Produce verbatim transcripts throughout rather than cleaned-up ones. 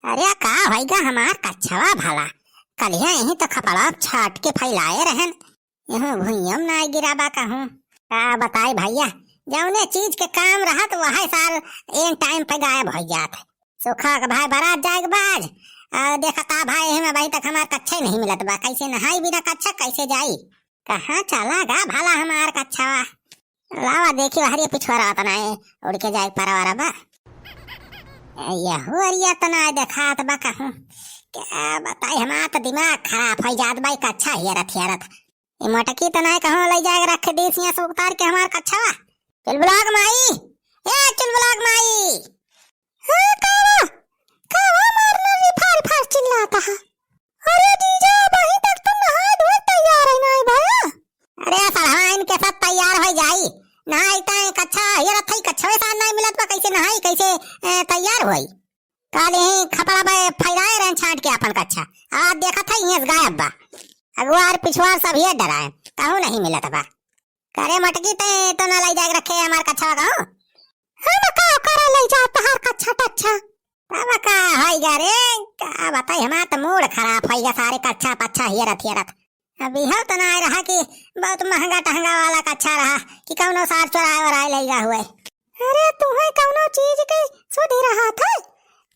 अरे का होइगा हमार कच्छवा भला? कलिया यहीं तो खपड़ा छाट के फैलाए रहन, यहाँ भुइयम ना गिराबा कहूँ। का बताई भैया, जौने चीज के काम रहत वही सार एन टाइम पे गायब होइ जात है। सुखा के भाई बारात जाए के बाद, आ, देखता भाई एही में अबहीं तक हमार कच्छा ही नहीं मिलत बा। कैसे नहाई बिना कच्छा, कैसे जाई? कहाँ चला गा भला हमार कच्छवा? लावा देखी हरिया पिछुआरा तना है, उड़ के जाए परवारा बा। ए, यहू अरिया तना है देखात बा कहूँ। का बताई हमार तो दिमाग खराब होइ जात बा, ई कच्छा हेरत हेरत। ए मोटकी तना है कहूँ ले जाए रख दी सिया से उतार के हमार कच्छवा। चुलबुलाग माई, ए चुलबुलाग माई। हाँ, का बा? का बा मारना रे फार फार चिल्लाता है? अरे जीजा, अबहीं तक तुम नहाए धोए तैयार है ना भैया? अरे सड़वा इनके साथ तैयार होइ जाई। नहाई ताई कच्छा, ये रथई कच्छवे साथ नहीं मिलत बा, कैसे नहाई, कैसे, ए, तैयार होई? काल यहीं खपड़ा पे फैलाए रहन छाट के अपन कच्छा। आज देखत है, यहीं से गायब बा। अगुआर पिछुआर सब ये डराए, कहूँ नहीं मिलत बा। करे मटकी ते तो ना लाई जाके रखे हमार कच्छवा कहूँ। हम का करे ले जा तहार कच्छा टच्छा? तब का होइगा रे, का बताई, हमार तो मूड खराब होइगा, सारे कच्छा पच्छा हेरत हेरत। अब इहो तो ना रहा कि बहुत महंगा टहंगा वाला कच्छा रहा कि कौनो सार चोराए वराए लइगा हुए। अरे तुहे कौनो चीज के सुधि रहा था,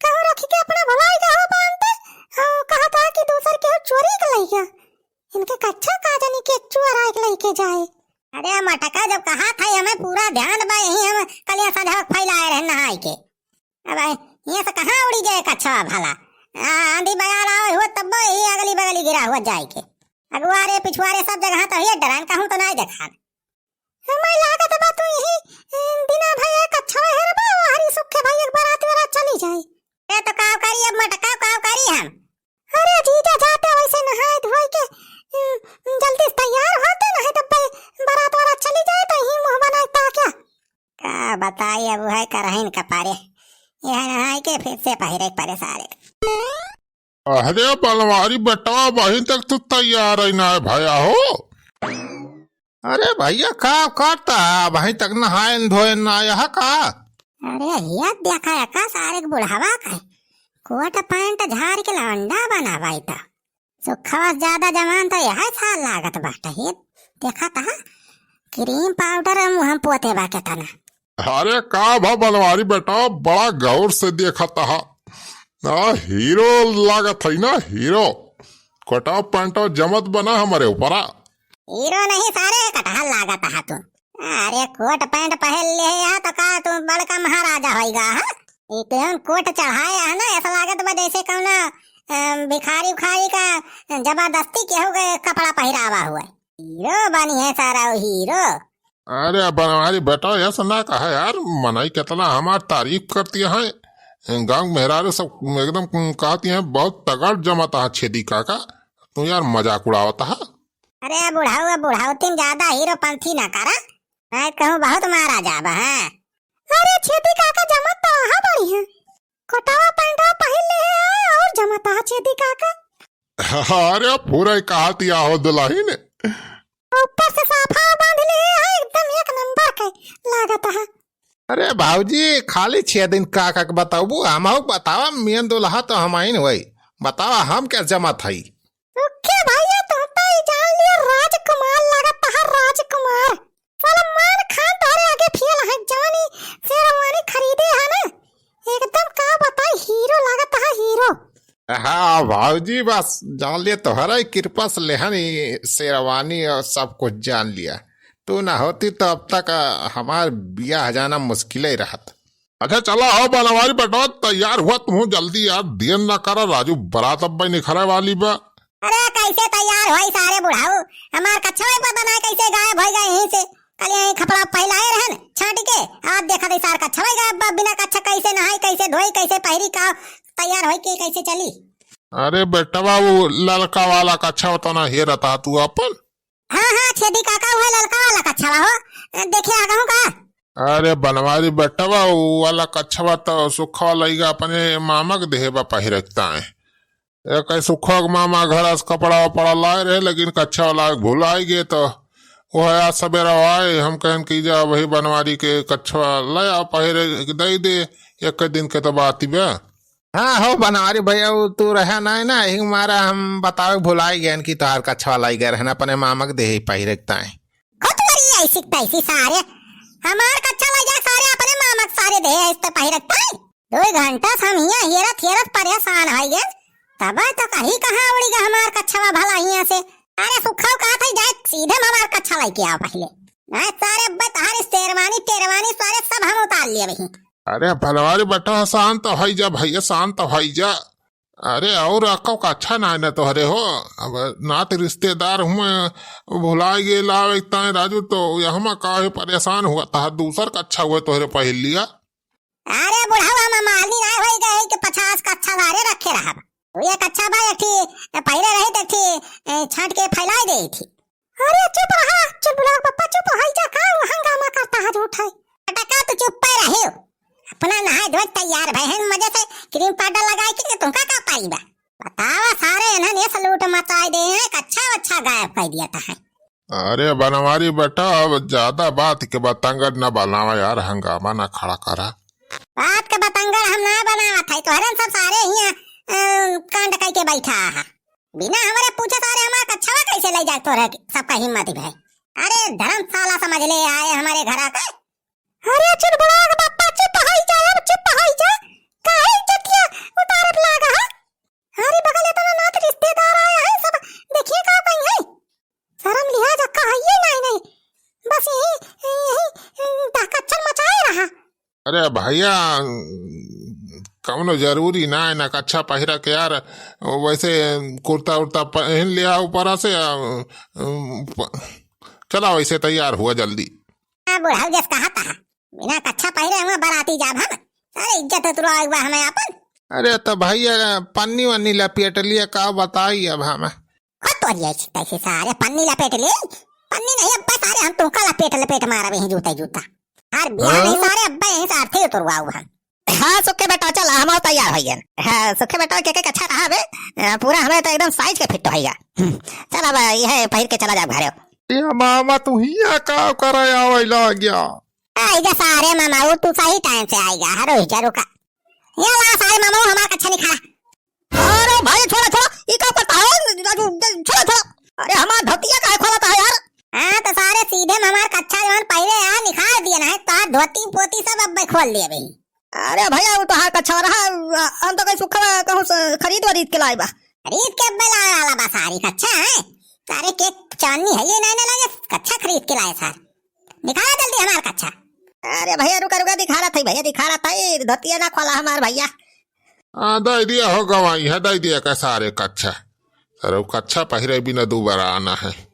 कहूँ रख के अपना भलाई का हो बांधते, और कहा था कि दूसर के चोरी के लइगा। इनके कच्छा का जानी के चोराए के लइके जाए। अरे मटका, जब कहा था हमें पूरा ध्यान बा, यहीं हम कलिया संझा फैलाए रहे नहाई के। अब ये से कहाँ उड़ी जाए कच्छवा भला? आ, आंधी बगाड़ आवे हुआ तब ही अगली बगली गिरा हुआ जाए के। अगुआरे पिछुआरे सब जगह तो ये डरान कहूँ तो नहीं देखान। हमें लागत बा तू यही, ए, दिना भैया कच्छवा हेरबा, हरी सुखे भाई एक बार आती वाला चली जाए। ए तो का करी अब मटका, का करी हम? अरे जीजा जाते वैसे नहाए धोए के, ए, जल्दी से तैयार होते नहीं तो ब-, बारात वाला चली जाए तो यही मुँह बनाए ता क्या? का बताई, अब है करहिन कपारे, यह नहाई के फिर से पहिरे के परे सारे। अरे बनवारी बेटवा, अबहीं तक तू तैयार है ना भैया हो? अरे भैया का करता है, अबहीं तक नहाए धोए ना आया है का? अरे हिया देखा है का सारे के बुढ़ावा का, कोट पैंट झाड़ के लौंडा बना बाई था। सुखवा से ज्यादा जवान तो यह साल लागत बाटे। ये देखा तहा, क्रीम पाउडर मुँह में पोते बा केतना। अरे का भा बनवारी बेटा, बड़ा गौर से देखा तहा। आ, हीरो लागत है ना, हीरो। कोटा पैंटो जमत बना हमारे ऊपरा। हीरो नहीं सारे, कटहल लागत है तू। अरे कोट पैंट पहन ले है तो का तू बड़का महाराजा होइगा है? ई तेहन कोट चढ़ाए है ना, ऐसा लागत बा जैसे कौनो, अ, भिखारी उखारी का जबरदस्ती केहू के कपड़ा पहिरावा हुआ। हीरो बनी है सारा, वो हीरो। अरे बनवारी बेटा, ऐसा ना कहा यार, मनई कितना हमार तारीफ करती है, गाँव मेहरारू सब एकदम कहती हैं, "बहुत तगड़ जमत है छेदी काका।" तू यार मजाक उड़ावत है। अरे बुढ़ाऊ, अब बुढ़ाऊ तीन ज्यादा हीरोपंथी ना करा, नहीं कहूँ बहुत मारा जाबा है। अरे छेदी काका जमत तो है बढ़िया, कोटवा पैंटवा पहन ले है और जमत है छेदी काका। अरे पूरा ही कहा दिया हो दुल्हन। ऊपर से साफा बांध ले है, एकदम एक नंबर के लागत है। अरे भाऊजी, खाली छह दिन का का बताबू, हमहू बतावा, मेन दुल्हा तो हम आइन होई। बतावा, हम क्या जमत हई? ओके भैया, तुम तो ई जान लियो, राजकुमार लागत है, राजकुमार। सलमान खान तोहरे आगे फेल है, जवानी शेरवानी खरीदे है ना, एकदम का बताई, हीरो लागत है, हीरो। हाँ भाऊजी, बस जान लिया, तोहरा ही कृपा से लेहन ही शेरवानी और सब कुछ जान लिया। तू ना होती तो अब तक, अ, हमार बियाह जाना मुश्किल ही रहत। अच्छा चला हो बनवारी बेटवा, तैयार हुआ तू जल्दी यार, देर ना करा राजू, बारात अब निखरे वाली बा। अरे कैसे तैयार होई सारे बुढ़ाऊ, हमार कच्छवा ही पता ना कैसे गायब हो गए यहीं से। कल यहीं खपड़ा फैलाए रहन छाट के, आज देखा थे सार कच्छवा ही गायब बा, बिना कच्छा कैसे नहाई, कैसे धोई, कैसे पहिरी, का तैयार होई के कैसे चली। अरे बेटवा, वो ललका वाला कच्छवा तो ना हेरत हा तू अपन? हाँ, हाँ, छेदी काका, वह ललका वाला कच्छवा हो, देखे आ गहूँ का? अरे बनवारी बेटवा, वो वाला कच्छवा तो सुखवा लइगा अपने मामा के देहे बा पहिरकता है। एक सुखवा के मामा घर से कपड़ा वपड़ा लाए रहे, लेकिन कच्छवा लाए भुलाए गए, तो वह आज सवेरा आए, हम कहन कि जा वही बनवारी के कच्छवा ले आ पहिरे के दे दे, एक दिन के तो बात ही बा। हाँ हो बनवारी भैया, उ तू रहा नाहीं ना, यही मारा हम बतावे भुलाई गएन कि तोहार कच्छवा लाई गए रहन अपने मामा के देहे पहिरे के ताई। खुद करी ऐसी तैसी सारे, हमार कच्छा लाई जा सारे अपने मामा के सारे देहे ऐसे पहिरे के ताई। दो घंटा से हम हियाँ हेरत हेरत परेशान होइ गए, तब तो कहीं कहाँ उड़ी गए हमार कच्छवा भला हियाँ से। अरे सुखा कहा था जाए सीधे हमार कच्छा लाई के आओ पहिले, नहीं सारे अब्बे तोहार शेरवानी टेरवानी सारे सब हम उतार लिए वही। अरे भलवारी बेटा, शांत होइ जा भैया, शांत होइ जा। अरे और अक्को कच्छा नाहीं न तोहरे हो, अब नात रिश्तेदार हुए भुलाए गए लावे ताए राजू, तो यहमा काहे परेशान हुआ, तहा दूसर कच्छा हुए तोहरे पहिर लिया। अरे बुढ़ऊ, हम मालनी नाहीं होइ गए कि पचास कच्छा सारे रखे रहब। तू ये कच्छा बा एक ठी पहिरे रही त एक ठी, ए, छांट के फैलाए दे थी। अरे चुप रहा, चुलबुला के पप्पा चुप होइ जा, का हंगामा करता है झूठ है। बेटा का तू चुप पे रहे हो? अपना नहाए धोए तैयार भए हैं, मजे से क्रीम पाउडर लगाए के तुमका का पारी बा? बतावा सारे इन्हन ये सलूट मचाए दे हैं, कच्छा वच्छा गायब कर दिया था है। अरे बनवारी बेटा, अब ज्यादा बात के बतंगड़ न बनावा यार, हंगामा न खड़ा करा। बात के बतंगड़ हम ना बनावत है, तोहरन सब सारे हियां, अ, कांड कई के बैठा है। बिना हमरे पूछे सारे हमार कच्छवा कैसे ले जाए तोरे सबका हिम्मत भाई? अरे धर्मशाला समझ ले आए हमारे घरा का। अरे चुलबुला के पप्पा चुप होइ जा, अब चुप होइ जा। काहे इज्जतिया उतारत लागा है? अरे बगल इतना नात रिश्तेदार आया है, सब देखिए का कहीं है। शर्म लिहाज का है ये नहीं, नहीं। बस यही, यही, अ, दहकच्चन मचाए रहा। अरे भैया, कौनो जरूरी ना है ना कच्छा पहिरा के यार, वैसे कुर्ता उर्ता पहन लिया ऊपर से, आ, प-, चला वैसे तैयार हुआ जल्दी। आ, बुढ़ऊ जस कहा था, बिना कच्छा पहिरे हुआ बाराती जाब हम। अरे इज्जत उतरवा एक बार हमें अपन। अरे तो भैया पन्नी वन्नी लपेट लिया का बताई अब हम। खुद तो ये तैसे सारे पन्नी लपेट ले, पन्नी नहीं अब सारे हम तुमका लपेट लपेट मारबे हैं जूता जूता। हर बिहान हाँ? ही सारे अब्बे यहीं से अर्थी उतरवाऊ हम। हाँ सुखे बेटा चल हम तैयार हो गए। हाँ सुखे बेटा के के अच्छा रहा बे, अ, पूरा हमें तो एकदम साइज के फिट होइगा। हम्म, चल अब यह पहिर के चला जाब घरे। ए मामा तू हिया का करे आवे लग गया? आइगा सारे मामा, वो तू सही टाइम से आइगा, हरो ही जरूर का। ये ला सारे मामा, वो हमार कच्छा निखारा। अरे भाई, छोड़ा, छोड़ा, ई का करता है? राजू, छोड़ा, छोड़ा। अरे, हमार धोतिया काहे खोलता है यार? हाँ, तो सारे सीधे में हमार कच्छा जवन पहले यार निखार दिया ना है, तो धोती पोती सब अब खोल लिए भाई। अरे भैया, वो तो हमार कच्छा रहा, हम तो कहीं सुखा कहूँ से खरीद वरीद के लाए बा। खरीद के अब्बे लावे वाला बा सारी कच्छा है। सारे के चांदनी है ये नहीं ना लगे, कच्छा खरीद के लाए सार। निकाला जल्दी हमार कच्छा। अरे भैया, रुका, रुका, दिखा रहा था भैया, दिखा रहा था, ये धोतिया ना खोला हमार भैया। हाँ, दे दिया हो गवाई है, दे दिया का सारे कच्छा। अरे वो कच्छा पहिरे बिना दोबारा आना है।